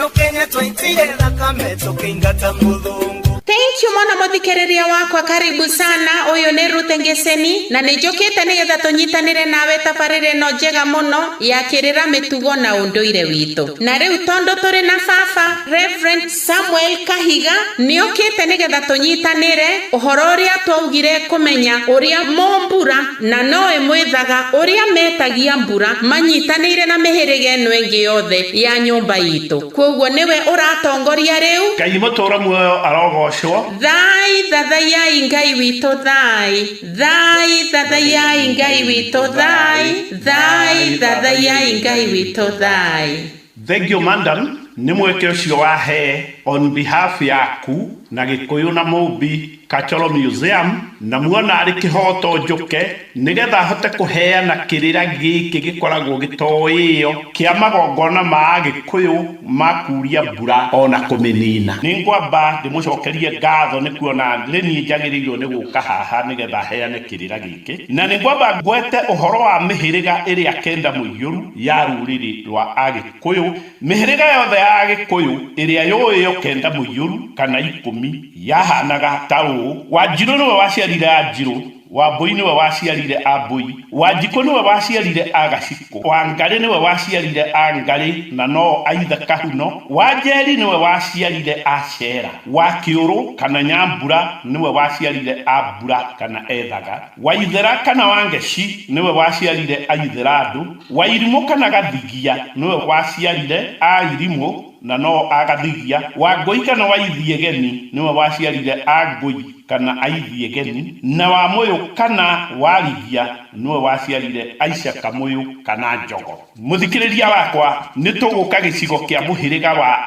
Ino Kenya twaitire thakame tukiingata muthungu. Thank you mũno mũthikĩrĩria wakwa, karibu sana. Ũyũ nĩ Ruth Ngeseni na nĩ njũkĩte nĩgetha tũnyitanĩre nawe tabarĩra ĩno njega mũno ya kĩrĩra, mĩtugo na ũndũire witũ. Na rĩu tondũ tũrĩ na baba Reverend Samuel Kahiga, nĩokĩte nĩgetha tũnyitanĩre ũhoro ũrĩa twaugire kũmenya ũrĩa mũmbura na noe mwĩthaga ũrĩa metagia mbura manyitanĩire na mĩhĩrĩga ĩno ĩngĩ yothe ya nyũmba itũ. Koguo nĩwe ũratongoria rĩu. Ngai mũtũra muoyo arogocwo. Thai thathayai Ngai witũ, thai thai thathayai Ngai witũ, thai thai thathayai Ngai witũ, thai. Thank you, madam, nĩ mweke ũcio wahe on behalf yaku na Gĩkũyũ na Mũmbi Cultural Museum, na muona arĩ kĩhoto njũke nĩgetha hote kũheana kĩrĩra gĩkĩ gĩkoragwo gĩtoĩo kĩa magongona ma Agĩkũyũ ma kuria mbura ona kũmĩnina. Nĩ ngwamba ndĩmũcokerie ngatho nĩ kuona nĩ niĩ njagĩrĩirwo nĩ gũka haha nĩgetha heane kĩrĩra gĩkĩ, na nĩ ngwamba ngwete ũhoro wa mĩhĩrĩga ĩrĩa kenda mũiyũru ya rũrĩrĩ rwa Agĩkũyũ. Mĩhĩrĩga yothe ya Agĩkũyũ ĩrĩa yũĩyo kenda mũiyũru kana 10 yahanaga ta ũũ: Wanjirũ nĩwe waciarire Anjirũ, Wambũi nĩwe waciarire Ambũi, Wanjikũ nĩwe waciarire Agacikũ, Wangarĩ nĩwe waciarire Angarĩ na no Aitha Kahuno, Wanjeri nĩwe waciarire Acera, Wakĩũrũ kana Nyambura nĩwe waciarire Ambura kana Ethaga, Waithera kana Wangeci nĩwe waciarire Aitherandũ, Wairimũ kana Gathigia nĩwe waciarire Airimũ na no Agathigia, Wangũi kana Waithiegeni nĩwe waciarire Angũi kana Aithiegeni, na Wamũyũ kana Warigia nĩwe waciarire Aica Kamũyũ kana Njogo. Mũthikĩrĩria wakwa, nĩ tũgũka gĩcigo kĩa mũhĩrĩga wa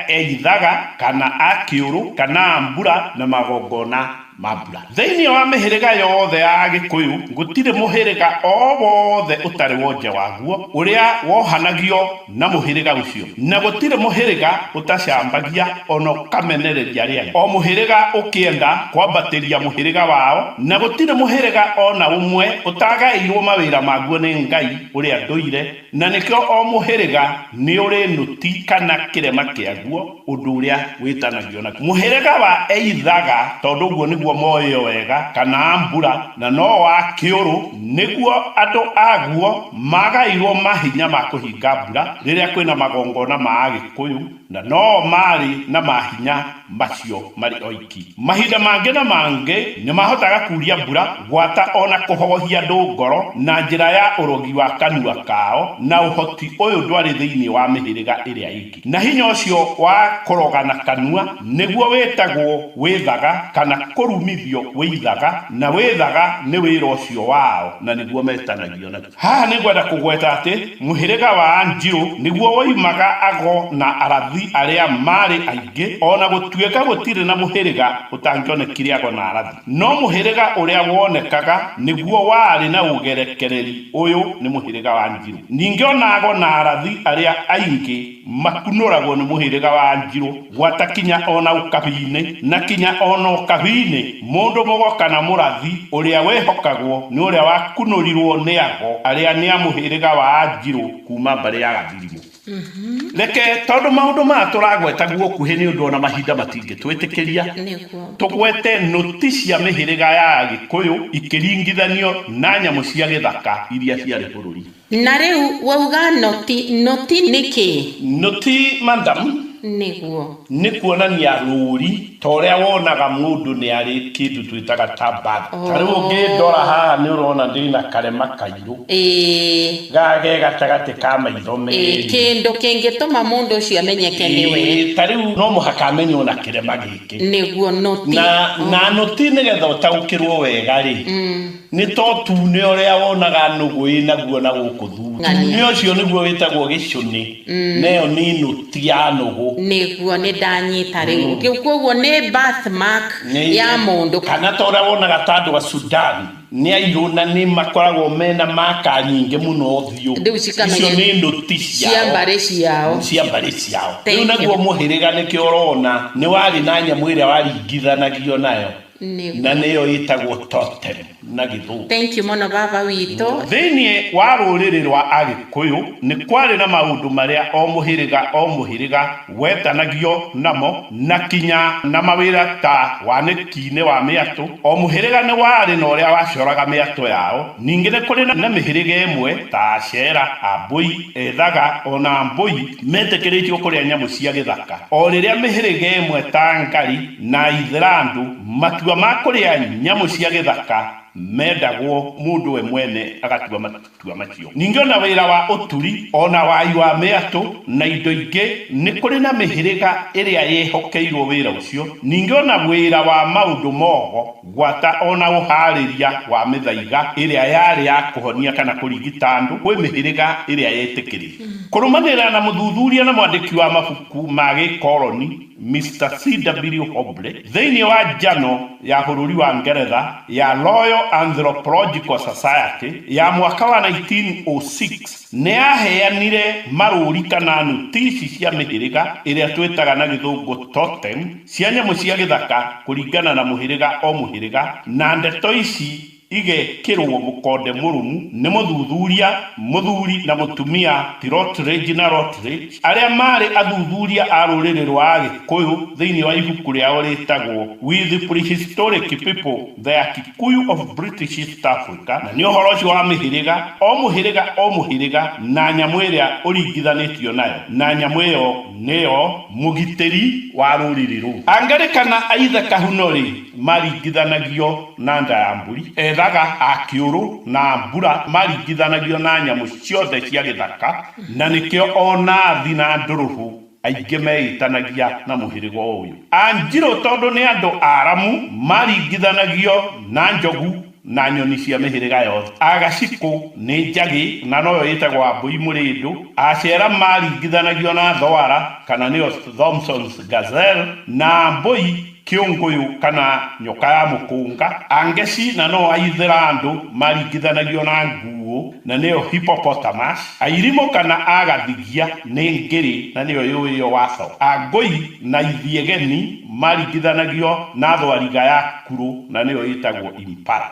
Eithaga kana Akĩũrũ kana Ambura na magongona ma mbura. Thĩinĩ wa mĩhĩrĩga yothe ya Agĩkũyũ gũtirĩ mũhĩrĩga o wothe ũtarĩ wonje waguo ũrĩa wohanagio na mũhĩrĩga ũcio, na gũtirĩ mũhĩrĩga ũtacambagia ona ũkamenereria arĩa angĩ, o mũhĩrĩga ũkĩenda kwambatĩria mũhĩrĩga wao, na gũtirĩ mũhĩrĩga ona ũmwe ũtagaĩirwo mawĩra maguo nĩ Ngai ũrĩa ndũire, na nĩkĩo o mũhĩrĩga nĩ ũrĩ nũti kana kĩrema kĩaguo ũndũ ũrĩa wĩtanagio naguo. Mũhĩrĩga wa Eithaga, tondũ ũguo nĩguo moĩyo wega, kana Ambura, na no wa Kĩũrũ, nĩguo andũ aguo magaĩirwo mahinya ma kũhinga mbura rĩrĩa kwĩna magongona ma Agĩkũyũ, na no marĩ na mahinya macio marĩ oiki. Mahinda mangĩ na mangĩ nĩ mahotaga kuria mbura, gwata ona kũhohia andũ ngoro na njĩra ya ũrogi wa kanua kao, na ũhoti ũyũ ndwarĩ thĩinĩ wa mĩhĩrĩga ĩrĩa ĩngĩ. Na hinya ũcio wa kũroga na kanua nĩguo wĩtagwo wĩthaga kana kũrumithio wĩithaga, na wĩthaga nĩ wĩra ũcio wao na nĩguo metanagio naguo. Haha nĩ ngwenda kũgweta atĩ mũhĩrĩga wa Anjirũ nĩguo woimaga ago na arathi arĩa marĩ aingĩ, ona gũtuĩka gũtirĩ na mũhĩrĩga ũtangĩonekire ago na arathi, no mũhĩrĩga ũrĩa wonekaga nĩguo warĩ na ũgerekereri ũyũ nĩ mũhĩrĩga wa Njirũ. Ningĩ ona ago na arathi arĩa aingĩ makunũragwo nĩ mũhĩrĩga wa Njirũ gwata kinya ona ũkabi-inĩ, na kinya ona ũkabi-inĩ mũndũ mũgo kana mũrathi ũrĩa wĩhokagwo nĩ ũrĩa wakunũrirwo nĩ ago arĩa nĩ a mũhĩrĩga wa Anjirũ kuma mbarĩ ya Gathirimũ. Reke tondũ maũndũ maya tũragweta guokuhĩ nĩ ũndũ ona mahinda matingĩtwĩtĩkĩria, tũgwete nũti cia mĩhĩrĩga ya Agĩkũyũ ikĩringithanio na nyamũ cia gĩthaka iria ciarĩ bũrũri. Na rĩu wauga noti, noti nĩ kĩĩ? Noti, madam, nĩ kuonania rũri ta ũrĩa wonaga mũndũ nĩ arĩ kĩndũ twĩtaga ta birth. Ta rĩu ũngĩndora haha nĩ ũrona ndĩna karema kairũ gage gatagatĩ ka maitho merĩ. Kĩndũ kĩngĩtũma mũndũ ũcio amenyeke nĩwe. Ta rĩu no mũhaka amenywo na kĩrema gĩkĩ. Nĩguo noti. Na noti nĩgetha ũtaũkĩrwo wega rĩ, nĩ to tune ũrĩa wonaga nũgũ ĩnaguo na gũkũ thutha. Tune ũcio nĩguo wĩtagwo gĩcũnĩ, na ĩyo nĩ nũti ya nũgũ. Nĩguo, nĩ ndanyita rĩu. Koguo nĩ birthmark ya mũndũ. Kana ta ũrĩa wonaga ta andũ a Sudan nĩ airũ na nĩ makoragwo mena maka nyingĩ mũno ũthiũ. Icio nĩ nũti ciao. Cia mbarĩ ciao. Cia mbarĩ ciao. Rĩu naguo mũhĩrĩga nĩkĩo ũrona nĩ warĩ na nyamũ ĩrĩa waringithanagio nayo, na nĩyo ĩtagwo totem. Na Gĩthũngũ. Thank you mũno baba witũ. Thĩinĩ wa rũrĩrĩ rwa Agĩkũyũ nĩ kwarĩ na maũndũ marĩa o mũhĩrĩga o mũhĩrĩga wetanagio namo, na kinya na mawĩra ta wanĩki-inĩ wa mĩatũ. O mũhĩrĩga nĩ warĩ na ũrĩa wacoraga mĩatũ yao. Ningĩ nĩ kũrĩ na mĩhĩrĩga ĩmwe ta Acera, Ambũi, Ethaga ona Mbũi metĩkĩrĩtio kũrĩa nyamũ cia gĩthaka, o rĩrĩa mĩhĩrĩga ĩmwe ta Ngari na Aithĩrandu matua ma kũrĩa nyamũ cia gĩthaka mendagwo mũndũ we mwene agatua matua macio. Ningĩ ona wĩra wa ũturi ona wai wa mĩatũ na indo ingĩ nĩ kũrĩ na mĩhĩrĩga ĩrĩa yehokeirwo wĩra ũcio. Ningĩ ona wĩra wa maũndũ mogo gwata ona ũharĩria wa mĩthaiga ĩrĩa yarĩ ya kũhonia kana kũrigita andũ, kwĩ mĩhĩrĩga ĩrĩa yetĩkĩrĩtio. Kũrũmanĩrĩra na mũthuthuria na mwandĩki wa mabuku ma gĩkoroni Mr. C.W. Hobley thĩinĩ wa njano ya bũrũri wa Ngeretha ya Royal Anthropological Society ya mwaka wa 1906, nĩ yaheanire marũri kana nutici cia mĩhĩrĩga ĩrĩa twĩtaga na Gĩthũngũ totem cia nyamũ cia gĩthaka kũringana na mũhĩrĩga o mũhĩrĩga, na ndeto ici igekĩrwo mũkonde mũrũmu nĩ mũthuthuria mũthuri na mũtumia ti Routledge na Routledge, arĩa marĩ athuthuria a rũrĩrĩ rwa Agĩkũyũ thĩinĩ wa ibuku rĩao rĩtagwo With Prehistoric People, The Kikuyu of British East Africa. Na nĩ ũhoro ũcio wa mĩhĩrĩga o mũhĩrĩga o mũhĩrĩga na nyamũ ĩrĩa ũringithanĩtio nayo, na nyamũ ĩyo nĩyo mũgitĩri wa rũrĩrĩ rũu. Angarĩ kana aithe Kahuno-rĩ, maringithanagio na nda ya mbũri. Ethaga akĩũrũ na mbura maringithanagio na nyamũ ciothe cia gĩthaka, na nĩkĩo ona thi na ndũrũhũ aingĩ meĩtanagia na mũhĩrĩga ũyũ. Anjirũ tondũ nĩ andũ aramu maringithanagio na njogu na nyoni cia mĩhĩrĩga yothe. Agacikũ nĩ njagĩ na noyo ĩtagwo Ambũi Mũrĩndũ. Acera maringithanagio na thwara kana nĩyo Thomson's gazelle, na mbũi kĩũngũyũ kana nyoka ya mũkũnga. Angeci na no Aithĩrandũ maringithanagio na nguũ na nĩyo hippopotamus. Airimũ kana agathigia nĩ ngĩrĩ na nĩyo yũĩyo watho. Angũi na ithiegeni maringithanagio na thwariga ya kurũ na nĩyo ĩtagwo impala.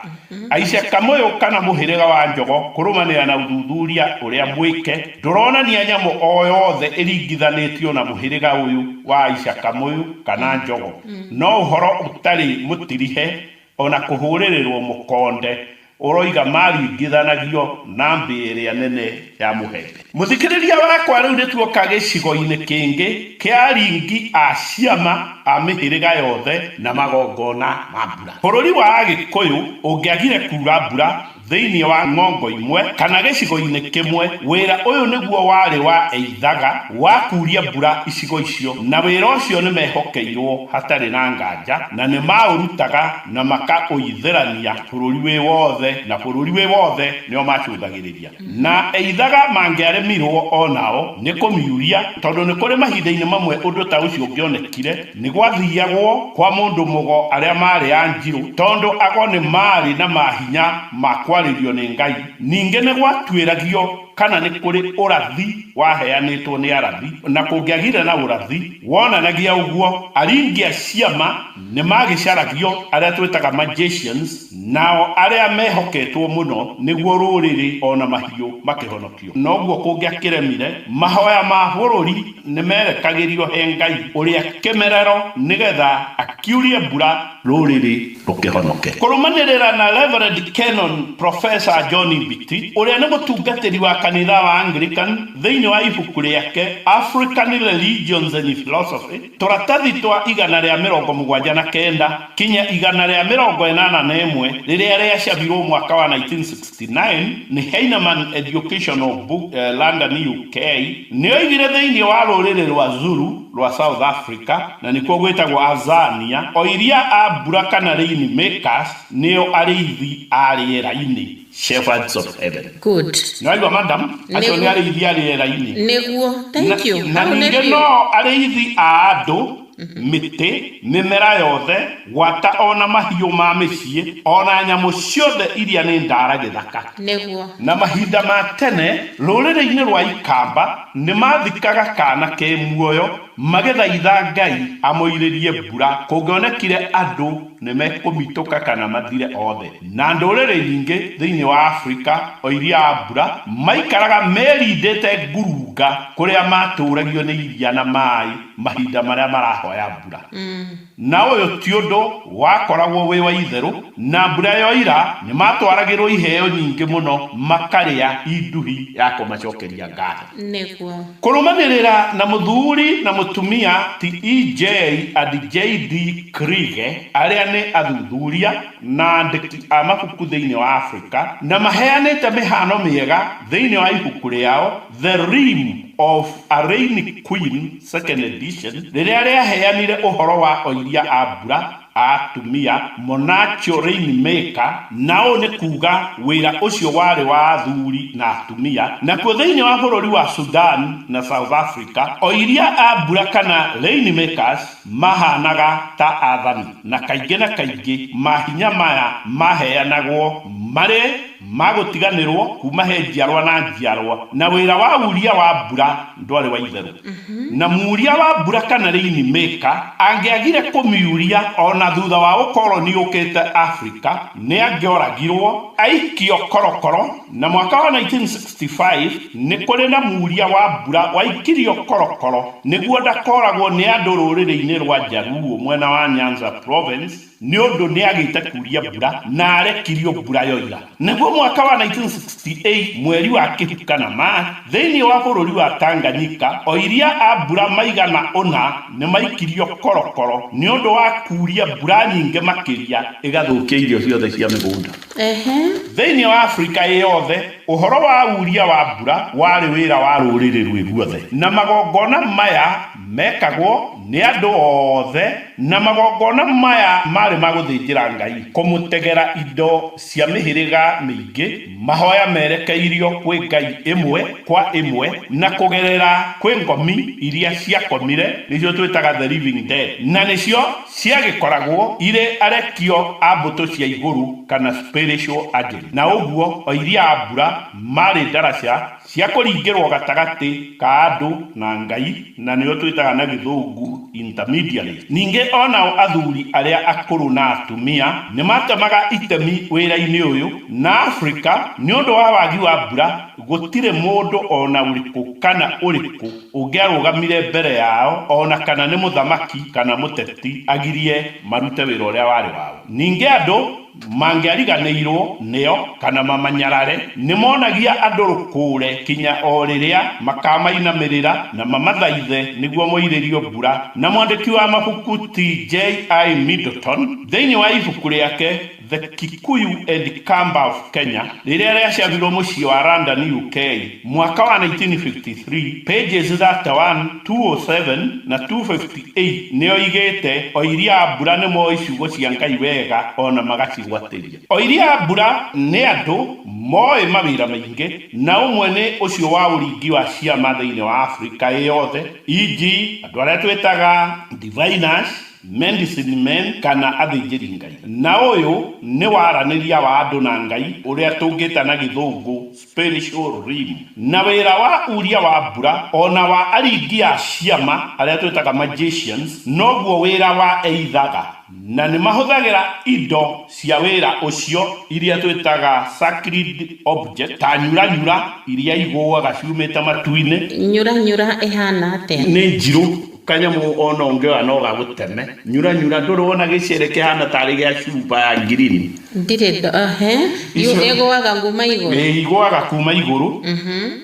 Aicekamũyũ kana mũhĩrĩga wa njogo kũrũmanĩrĩra na ũthuthuria ũrĩa mwĩke ndũronania nyamũ o yothe ĩringithanĩtio na mũhĩrĩga ũyũ wa Aicakamũyũ kana njogo, no ũhoro ũtarĩ mũtirihe ona kũhũrĩrĩrwo mũkonde ũroiga maringithanagio na mbĩ ĩrĩa nene ya mũhembe. Mũthikĩrĩria wakwa, rĩu nĩtuoka gĩcigo-inĩ kĩngĩ kĩa aringi a ciama a mĩhĩrĩga yothe na magongona ma mbura. Bũrũri wa Agĩkũyũ ũngĩagire kura mbura thĩinĩ wa ng'ongo imwe kana gĩcigo-inĩ kĩmwe, wĩra ũyũ nĩguo warĩ wa eithaga wa kuria mbura icigo icio, na wĩra ũcio nĩ mehokeirwo hatarĩ na nganja, na nĩ maũrutaga na makaũithĩrania bũrũri wĩ wothe, na bũrũri wĩ wothe nĩo macũthagĩrĩria. Na eithaga mangĩaremirwo onao nĩ kũmiuria, tondũ nĩ kũrĩ mahinda-inĩ mamwe ũndũ ta ũcio ũngĩonekire, nĩ gwathiagwo kwa mũndũ mũgo arĩa marĩ a Njirũ, tondũ ago nĩ marĩ na mahinya ma kwarĩrio nĩ Ngai. Ningĩ nĩ gwatuĩragio kana nĩ kũrĩ ũrathi waheanĩtwo nĩ arathi, na kũngĩagire na ũrathi wonanagia ũguo, aringi a ciama nĩ magĩcaragio arĩa twĩtaga magicians, nao arĩa mehoketwo mũno nĩguo rũrĩrĩ ona mahiũ makĩhonokio. Noguo kũngĩakĩremire, mahoya ma bũrũri nĩ merekagĩrio he Ngai ũrĩa kĩmerero nĩgetha akiurie mbura rũrĩrĩ rũkĩhonoke. Kũrũmanĩrĩra na Reverend Canon Professor John Mbiti, ũrĩa nĩ mũtungatĩri wa kanitha wa Anglican, thĩinĩ wa ibuku rĩake African Religions and Philosophy, tũratathi twa 179 kinya 181, rĩrĩa rĩacabirwo mwaka wa 1969 nĩ Heinemann Educational Book, London, UK, nĩ oigire thĩinĩ wa rũrĩrĩ rwa Zulu rwa South Africa, na nĩkuo gwĩtagwo Azania, oiria a mbura kana rain makers nĩo arĩithi a rĩera-inĩ, shepherds of heaven. Good. Nĩwaigua, madam, acio nĩ Nĩguo. arĩithi a rĩera-inĩ. Nĩguo, thank you. Na Hau nĩ ningĩ biũ. no arĩithi a andũ. Mĩtĩ, mĩmera yothe, gwata ona mahiũ ma mĩciĩ, ona nyamũ ciothe iria nĩ ndara gĩthaka. Nĩguo. Na mahinda ma tene rũrĩrĩ-inĩ rwa Ikamba nĩ mathikaga kana ke muoyo magĩthaitha Ngai amoirĩrie mbura kũngĩonekire andũ nĩ mekũmitũka kana mathire othe. Na ndũrĩrĩ nyingĩ thĩinĩ wa Afrika oiria a mbura maikaraga merindĩte ngurunga kũrĩa matũragio nĩ iria na maĩ mahinda marĩa marahoya mbura. Na ũyũ ti ũndũ wakoragwo wĩ wa itherũ, na mbura yoira nĩ matwaragĩrwo iheo nyingĩ mũno makarĩa induhi ya kũmacokeria ngatho. Nĩguo. Kũrũmanĩrĩra na mũthuri na mũtumia ti EJ and JD Kriege arĩa nĩ athuthuria na andĩki a mabuku thĩinĩ wa Afrika, na maheanĩte mĩhano mĩega thĩinĩ wa ibuku rĩao The Realm of a Rainy Queen Second Edition, rĩrĩa rĩaheanire ũhoro wa oiria a mbura a atumia Monarchial Rainmaker, na ũũ nĩ kuga wĩra ũcio warĩ wa athuri na atumia. Nakuo thĩinĩ wa bũrũri wa Sudan na South Africa, oiria a mbura kana rainmakers mahanaga ta athani, na kaingĩ na kaingĩ mahinya maya maheanagwo marĩ ma gũtiganĩrwo kuma he njiarwa na njiarwa, na wĩra wa uria wa mbura ndwarĩ wa itherũ. Na muria wa mbura kana rainmaker angĩagire kũmiuria ona thutha wa ũkoroni ũkĩte Afrika, nĩ angĩoragirwo aikio korokoro. Na mwaka wa 1965 nĩ kũrĩ na muria wa mbura waikirio korokoro nĩguo ndakoragwo nĩ andũ rũrĩrĩ-inĩ rwa Jaluo mwena wa Nyanza province, nĩ ũndũ nĩ agĩte kuria mbura na arekirio mbura yoira. Naguo mwaka wa 1968 mweri wa Kĩhuka na March thĩinĩ wa bũrũri wa Tanganyika, oiria a mbura maigana ũna nĩ maikirio korokoro nĩ ũndũ wa kuria mbura nyingĩ makĩria ĩgathũkia irio ciothe cia mĩgũnda. Thĩinĩ wa Afrika ĩyothe, ũhoro wa uria wa mbura warĩ wĩra wa rũrĩrĩ rwĩ ruothe, na magongona maya mekagwo nĩ andũ othe, na magongona maya marĩ ma gũthĩnjĩra Ngai, kũmũtegera indo cia mĩhĩrĩga mĩingĩ, mahoya merekeirio kwĩ Ngai ĩmwe kwa ĩmwe, na kũgerera kwĩ ngomi iria ciakomire, nĩcio twĩtaga the living dead, na nĩcio ciagĩkoragwo irĩ arekio a mbũtũ cia igũrũ kana spiritual agent. Na ũguo oiria a mbura marĩ ndaraca cia kũringĩrwo gatagatĩ ka andũ na Ngai, na nĩo twĩtaga na gĩthũngũ intermediaries. Ningĩ onao athuri arĩa akũrũ na atumia nĩ matemaga itemi wĩra-inĩ ũyũ. Na Afrika nĩ ũndũ wa wagi wa mbura gũtirĩ mũndũ ona ũrĩkũ kana ũrĩkũ ũngĩarũgamire mbere yao, ona kana nĩ mũthamaki kana mũteti, agirie marute wĩra ũrĩa warĩ wao. Ningĩ andũ mangĩariganĩirwo nĩo kana mamanyarare, nĩ monagia andũ rũkũre kinya o rĩrĩa makamainamĩrĩra na mamathaithe nĩguo moirĩrio mbura. Na mwandĩki wa mabuku T.J.I. Middleton thĩinĩ wa ibuku rĩake The Kikuyu and Kamba of Kenya, rĩrĩa rĩacabirwo mũciĩ wa London UK mwaka wa 1953, pages 31, 207 na 258, nĩ oigĩte oiria a mbura nĩ moĩ ciugo cia Ngai wega ona magacigwatĩria. Oiria a mbura nĩ andũ moĩ mawĩra maingĩ, na ũmwe nĩ ũcio wa ũringi wa ciama thĩinĩ wa Afrika ĩyothe, e.g. andũ arĩa twĩtaga diviners, medicine men kana athĩnjĩri Ngai. Na ũyũ nĩ waranĩria wa andũ na Ngai ũrĩa tũngĩta na gĩthũngũ spiritual realm. Na wĩra wa uria wa mbura ona wa aringi a ciama arĩa twĩtaga magicians noguo wĩra wa eithaga, na nĩ mahũthagĩra indo cia wĩra ũcio iria twĩtaga sacred object, ta nyuranyura iria igũaga ciumĩte matu-inĩ. Nyuranyura ĩhana atĩa? Nĩ njirũ kanyamũ ona ũngĩoya no gagũteme. Nyuranyura ndũrĩ wona gĩcere kĩhana tarĩ gĩa cuba ya ngirini? Ndirĩ. Ehe. Ĩgũaga kuma igũrũ. Ĩ, igũaga kuma igũrũ,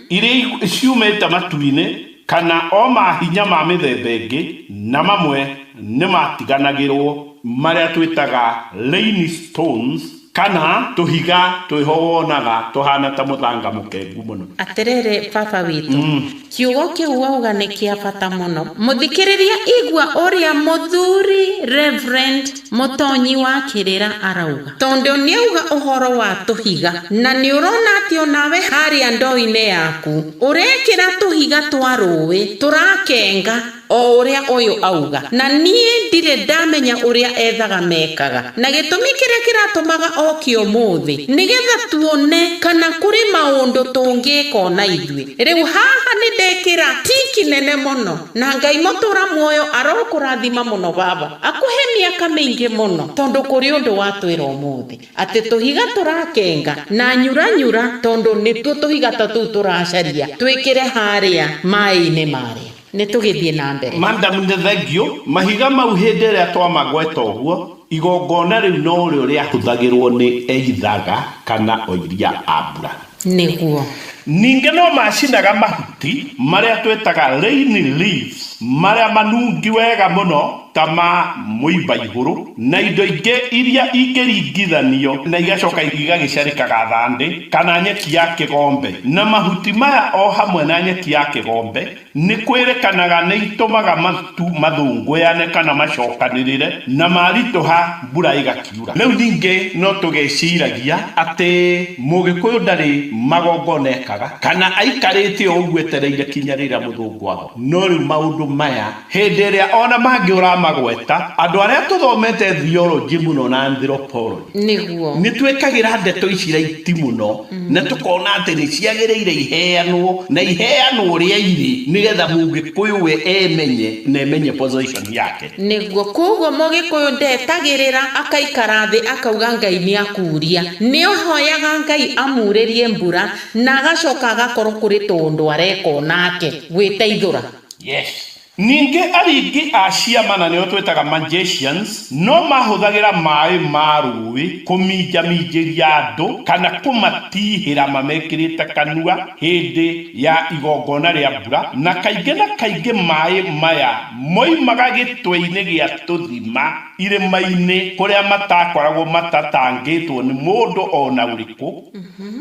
iria ciumĩte matu-inĩ kana o mahinya ma mĩthemba ĩngĩ, na mamwe nĩ matiganagĩrwo marĩa twĩtaga rain stones kana tũhiga twĩho wonaga tũhana ta mũthanga mũkengu mũno. Atĩrĩrĩ baba witũ, kiugo kĩu wauga nĩ kĩa bata mũno. Mũthikĩrĩria, igua ũrĩa mũthuri Reverend Mũtonyi wa Kĩrĩra arauga, tondũ nĩauga ũhoro wa tũhiga, na nĩ ũrona atĩ onawe harĩa ndoo-inĩ yaku ũrekĩra tũhiga twa rũĩ tũrakenga. O ũrĩa ũyũ auga, na niĩ ndirĩ ndamenya ũrĩa ethaga mekaga. Na gĩtũmi kĩrĩa kĩratũmaga oke ũmũthĩ, nĩgetha tuone kana kũrĩ maũndũ tũngĩka ona ithuĩ. Rĩu haha nĩ ndekĩra tiki nene mũno, na Ngai mũtũra muoyo arokũrathima mũno baba, akũhe mĩaka mĩingĩ mũno, tondũ kũrĩ ũndũ watwĩra ũmũthĩ. Atĩ tũhiga tũrakenga na nyuranyura tondũ nĩtuo tũhiga ta tũu tũracaria twĩkĩre harĩa maĩ-inĩ marĩa. Nĩ tũgĩthiĩ na mbere. Madam nĩ thengiũ, mahiga mau hĩndĩ ĩrĩa twamagweta ũguo, igongona rĩu norĩo rĩahũthagĩrwo nĩ eithaga kana oiria a mbura. Nĩguo. Ningĩ no macinaga mahuti marĩa twĩtaga rain leaves marĩa manungi wega mũno ta ma mũimba igũrũ na indo ingĩ iria ingĩringithanio na igacoka igagĩcarĩkaga thandĩ kana nyeki ya kĩgombe. Na mahuti maya o hamwe na nyeki ya kĩgombe Nĩ kwĩrĩkanaga nĩ itũmaga matu mathũngũyane kana macokanĩrĩre na maritũha mbura ĩgakiura. Rĩu ningĩ no tũgeciragia atĩ Mũgĩkũyũ ndarĩ magongona ekaga kana aikarĩte o ũguo etereire kinya rĩrĩa mũthũngũ agoka. No rĩu maũndũ maya hĩndĩ ĩrĩa ona mangĩ ũramagweta, andũ arĩa tũthomete theology mũno na anthropology, Nĩguo. Nĩ twĩkagĩra ndeto ici raiti mũno na tũkona atĩ nĩ ciagĩrĩire iheanwo na iheanwo ũrĩa irĩ nĩgetha Mũgĩkũyũ we emenye na emenye position yake. Nĩguo. Koguo Mũgĩkũyũ ndetagĩrĩra akaikara thĩ akauga Ngai nĩ akuria. Nĩ ahoyaga Ngai amurĩrie mbura na agacoka agakorwo kũrĩ tũũndũ areka onake gwĩteithũra. Yes. Ningĩ aringi a ciama na nĩo twĩtaga magicians no mahũthagĩra maĩ ma rũĩ kũminjaminjĩria andũ kana kũmatihĩra mamekĩrĩte kanua hĩndĩ ya igongona rĩa mbura, na kaingĩ na kaingĩ maĩ maya moimaga gĩtwe-inĩ gĩa tũthima irĩma-inĩ kũrĩa matakoragwo matatangĩtwo nĩ mũndũ o na ũrĩkũ,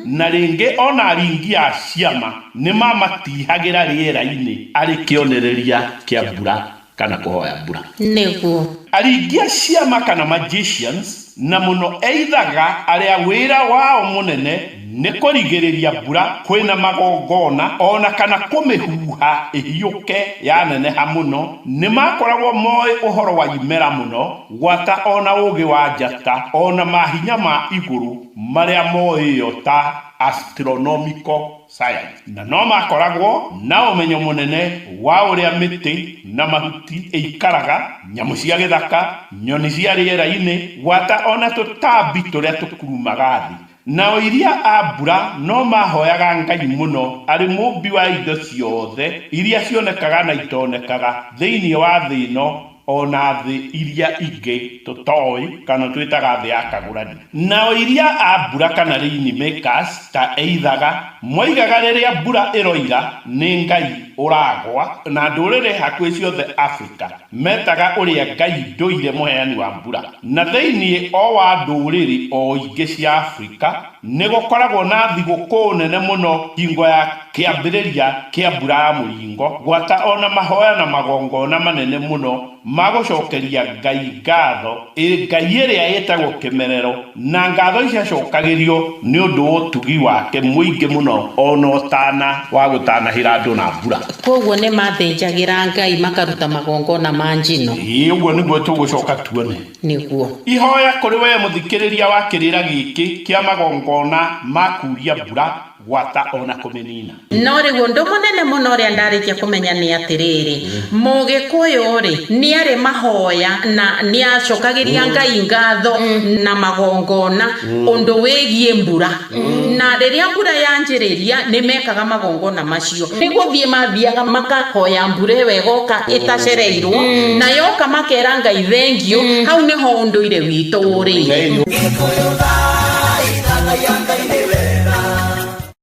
na rĩngĩ o na aringi a ciama nĩ mamatihagĩra rĩera-inĩ arĩ kĩonereria kĩa mbura kana kũhoya mbura. Nĩguo. Aringi a ciama kana magicians, na mũno eithaga arĩa wĩra wao mũnene nĩ kũrigĩrĩria mbura kwĩna magongona o na kana kũmĩhuha ĩhiũke yaneneha mũno, nĩ makoragwo moĩ ũhoro wa imera mũno gwata o na ũũgĩ wa njata o na mahinya ma igũrũ marĩa moĩyo ta astronomical science, na no makoragwo na ũmenyo mũnene wa ũrĩa mĩtĩ na mahuti ĩikaraga, nyamũ cia gĩthaka, nyoni cia rĩera-inĩ, gwata o na tũtambi tũrĩa tũkurumaga thĩ. Nao iria a mbura no mahoyaga Ngai mũno arĩ Mũũmbi wa indo ciothe iria cionekaga na itonekaga thĩinĩ wa thĩ ĩno o na thĩ iria ingĩ tũtoĩ kana twĩtaga thĩ ya kagũrani. Nao iria a mbura kana rain makers ta eithaga, moigaga rĩrĩa mbura ĩroira nĩ Ngai ũragwa, na ndũrĩrĩ hakuhĩ ciothe Afrika metaga ũrĩa Ngai ndũire mũheani wa mbura. Na thĩinĩ o wa ndũrĩrĩ o ingĩ cia Afrika nĩ gũkoragwo na thigũkũũ nene mũno hingo ya kĩambĩrĩria kĩa mbura ya mũringo, gwata o na mahoya na magongona manene mũno ma gũcokeria Ngai ngatho, Ngai ĩrĩa ĩtagwo Kĩmerero, na ngatho ciacokagĩrio nĩ ũndũ wa ũtugi wake mũingĩ mũno o na ũtana wa gũtanahĩra andũ na mbura. Kwoguo nĩ mathĩnjagĩra Ngai makaruta magongona ma njino. Ĩĩ, ũguo nĩguo tũgũcoka tuone. Nĩguo. Ihoya kũrĩ wee mũthikĩrĩria wa kĩrĩra gĩkĩ kĩa magongona ma kuuria mbura, gwata o na kũmĩnina. No rĩu ũndũ mũnene mũno ũrĩa ndarĩkia kũmenya nĩ atĩrĩrĩ, Mũgĩkũyũ-rĩ, nĩarĩ mahoya na nĩacokagĩria Ngai ngatho na magongona ũndũ wĩgiĩ mbura. Na rĩrĩa mbura yanjĩrĩria, nĩmekaga magongona macio. Nĩ gũthiĩ mathiaga makahoya mbura ĩyo ĩgoka ĩtacereirwo, na yoka makera Ngai thengiũ. Hau nĩho ũndũire witũ ũrĩire. Gĩkũyũ thaai, thathaiya Ngai nĩwe.